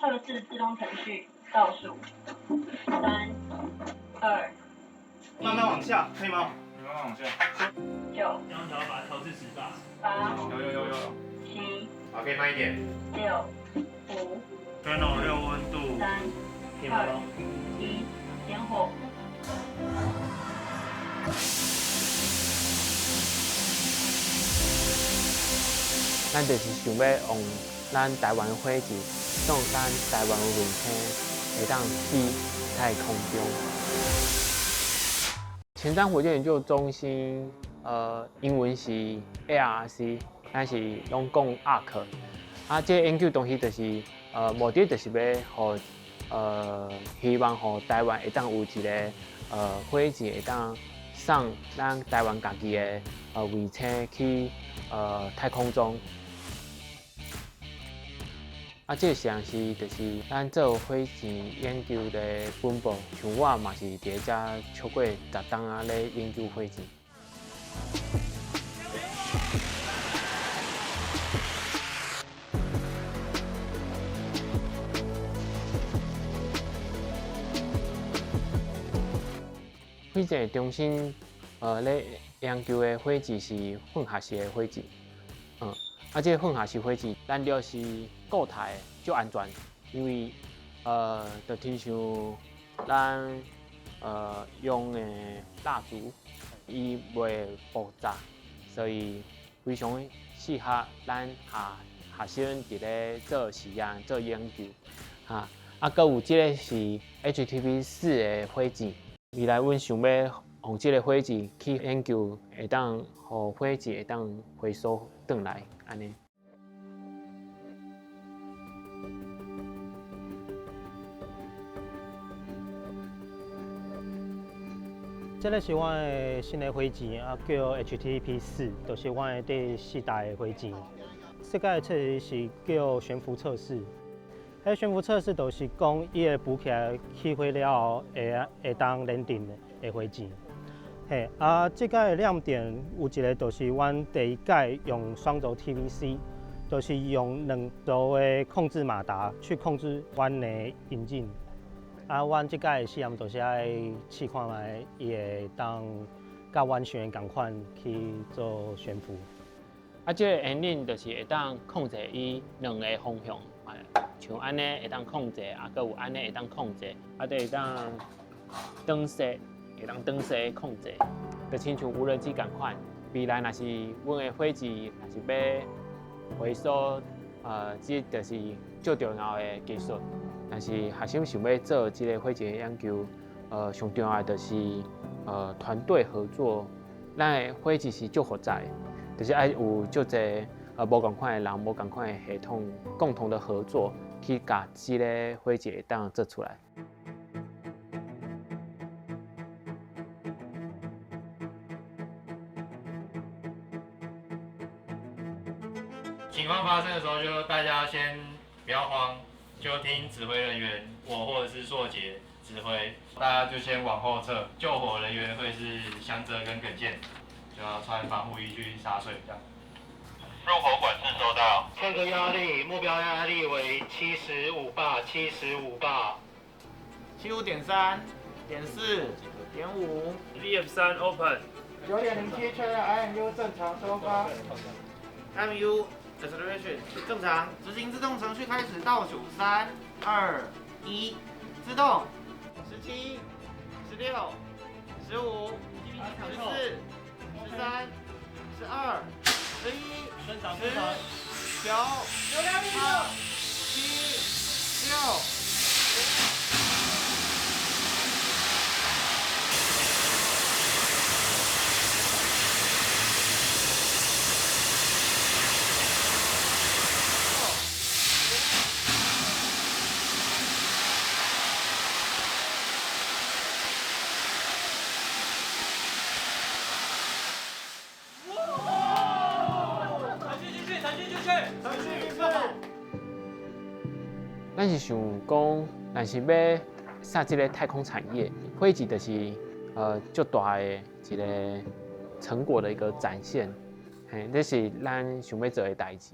測試自動程序，倒數，三、二、慢慢往下，可以嗎？慢慢往下。九、這樣調把它調至10巴。八、有有有有。七、好，可以慢一點。六、五、 Channel 6溫度。三、二、一，點火。咱就是想欲用咱台灣的火箭送咱台灣的衛星會當去太空中。前瞻火箭研究中心，英文是 ARC，咱是攏講 ARC。啊，這個研究中心就是，目的就是欲予，希望予台灣會當有一個，火箭會當送咱台灣家己的，衛星去，太空中。啊，這個實驗室就是咱做火箭研究的本部，像我嘛是佇遮超過10冬仔咧研究火箭。火箭中心，咧研究的火箭是混合式的火箭，啊，這個混合式火箭燃料是固態的，足安全，因為就親像咱用的蠟燭，伊袂爆炸，所以非常適合咱學生佇咧做實驗、做研究，哈。啊，閣有這個是 HTP 4的火箭，未來阮想欲用這個火箭去研究，會當予火箭會當回收轉來，按呢。這個是阮的新的火箭，啊叫 HTP 4，就是阮的第四代的火箭。這個測試是叫懸浮測試。彼懸浮測試就是講，伊會浮起來起火了後，會當燃頂的火箭。嘿，啊，這個的亮點有一個，就是阮第一屆用雙軸 TVC，就是用兩軸的控制馬達去控制阮的引擎。啊，阮這屆的試驗就是愛試看覓，伊會當佮阮想的仝款去做懸浮。啊，這個引擎就是會當控制伊兩个方向，像按呢會當控制，啊，閣有按呢會當控制，啊，會當轉勢，會當轉勢控制，就親像無人機仝款。未來若是阮的火箭若是欲回收，這就是最重要的技術。但是學生想欲做這个火箭的研究，上重要的就是團隊合作。咱的火箭是足複雜的，就是愛有足濟無仝款的人、無仝款的系統，共同的合作去共這个火箭會當做出來。情況發生的時候，就大家先不要慌，就聽指揮人員，我或者是碩傑指揮，大家就先往後撤。救火人員會是香澤跟耿健，就要穿防護衣去灑水這樣。入火管制收到。這個壓力目標壓力為75巴，75巴。75.3，.4，.5。 VF3 Open。9:07確認 IMU 正常收發。 IMU acceleration 正常，執行自動程序開始倒數三、二、一，自動。17、16、15、14、13、12、11、10、9、8、7、6。咱是想講，若是欲殺這个太空產業，火箭就是足大的一个成果的一個展現，嘿，這是咱想欲做的代誌。